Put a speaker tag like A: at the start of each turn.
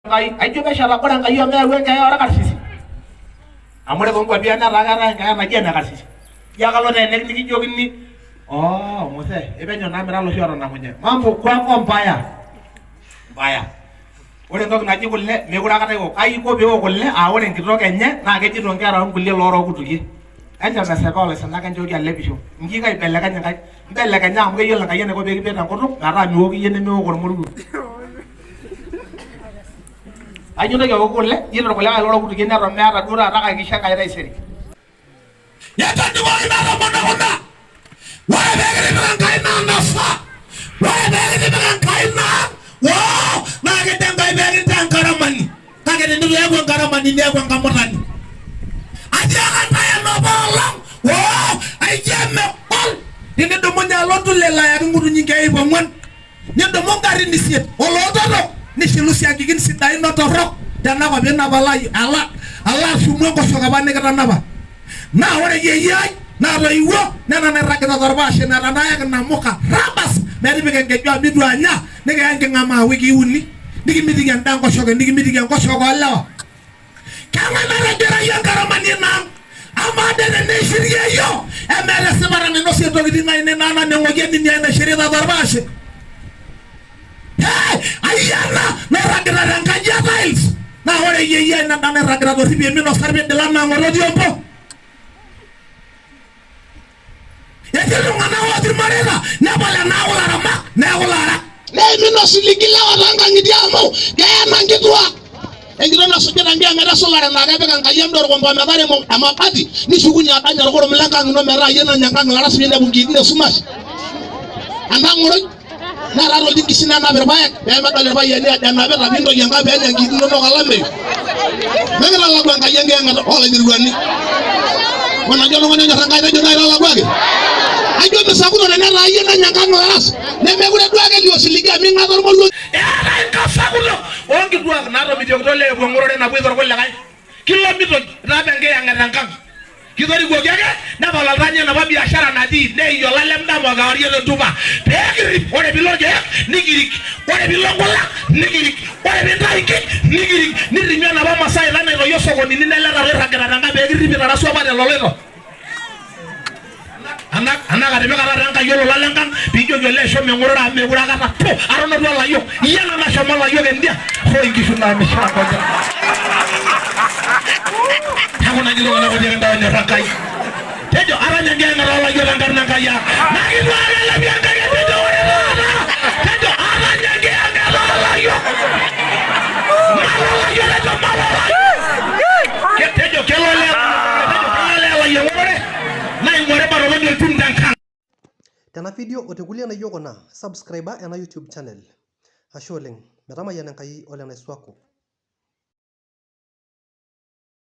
A: Enkai, aijo pesho etagoro Enkai omeyau enkeeya orkarsisi. Amu ore toonkuapi ang netaa keetae enkeeya naji ene karsisi. Ijo ake alo teenek nikijokini oo mzee ipenyo naa mira oloshi otanang'unye. Mambo kwako mbaya. Mbaya. Ore entoki naji kule meekure aikata iwok. Kai iko piiwok kule aa ore enkitok enye naa kejito nkera onkulie loorook kutukie. Encham eseka olaisinak enchooki alepisho. Inji iko aibelekeny Enkai. Mbelekenya amu keyiolo Enkai enaiko pee kipik tenkutuk metaa miwok iyie nemiwok ormoruo. Kajo intoki aok kule, ijito irkulikae lorok kutukie neton meeta duo taata kake kisho Enkai taisere.
B: Etodupokino tomono kuna. Ore pee kitipika Enkai naa nafaa. Ore pee kitipika Enkai naa woo naa kejo Enkai pee kintaa enkaramani. Kake tenitu iyaku enkaramani niaku enkamutani. Atiaka ntae enapa olong woo aijo emegol tinidumunye alo Ntulele ayaki ngutunyi nkeek iip ong'uan. Nidumu ngarrin isiet olootorok nishilu siankikin sidain o torrok tenakop ina palai ala alo ashumu enkoshoke apa nikitanapa. Naa ore yeyio ai naa toiwuo nena nairragita torpaashe metaa nayaki namuka rabas metipika enkeju amu itu anya nikiya enking'amaa wikii uni nikimitiki endaa enkoshoke nikimitiki enkoshoke oolewa. Keng'ae nategerayie enkaramani ina ang'? Amaa dee teneishir yeyio, emeeta esipata nainosie ntokitin ainei naa naneng'oki enini ai naishirita torpaashe? Hee, ai ena nairragita tenkaji e tiles, naa ore yeyio ai nenda nairragita torripie minosa irpidila naa ng'oto tiompo. Etii iltung'anak otii irmareita nepal enaaku ilaramak neeku ilaarak. Neimin osiligi lewa toonkang'itie amu keena nkituak. Enkitok nasujita enkiyang'et esulare naa kepik Enkai emda orkompe ometaremo emabati nishukunye adany orkurum lenkang ino metaa iyie nanya enkang ilaras piinepu nkiitin esumash. Entang'oroi netaa toldinkisi nenap irpaek pee medol irpayiani ajo enapita piintoki Enkai peenya nkiitin inonok olameyu. Mikitalaku Enkai enkiyang'et oolaiteruani. Ore najo oltung'ani onyor Enkai nejo naitalakuaki. Ajo misakuno tenetaa iyie nanya enkang ilaras nemekure duo ake elio osiligi amu ing'ata ormoruo.
A: Eetae nkasakuto oonkituak naatomitikito olee epuo eng'orore napuoito irkulikae. Kilomitoi itaapa enkiyang'et enkang. Kitorikuoki ake nepal oltanya enapa biashara natii neii olalem dama okewarie tentupa pee kirrip. Ore piilo irkeek nikirik, ore piilo nkulak nikirik, ore pintayu inkik nikirik, nirrinyu enapa masaita naitoyio sokonini neleta oirragita tenkang pee kirrip itarasu apa teloloito. Ana ana katipika taata Enkai olola lenkang piijoki olee shomo eng'orore amu mekure akata po atonotua layiok iyie ena nashomo layiok endia hoo inkishu naamishaa nkonyek. Neeku naji iltung'anak otii ake ntae onyor Enkai. Tejo atanya enkiyang'ata oolayiok tenkarna Enkai ang. Nakituak elepie Enkai tejo ore taata tejo atanya enkiyang'ata oolayiok. Malolayiok tejo malolayiok. Tejo kelo olee tejo kelo olee lai eng'orore naing'uari batoloni oltim tenkang.
C: Tena fidio o te kulie naijo kuna, subscriba ena YouTube channel. Ashe oleng. Metamayiana Enkai ole naisuaku.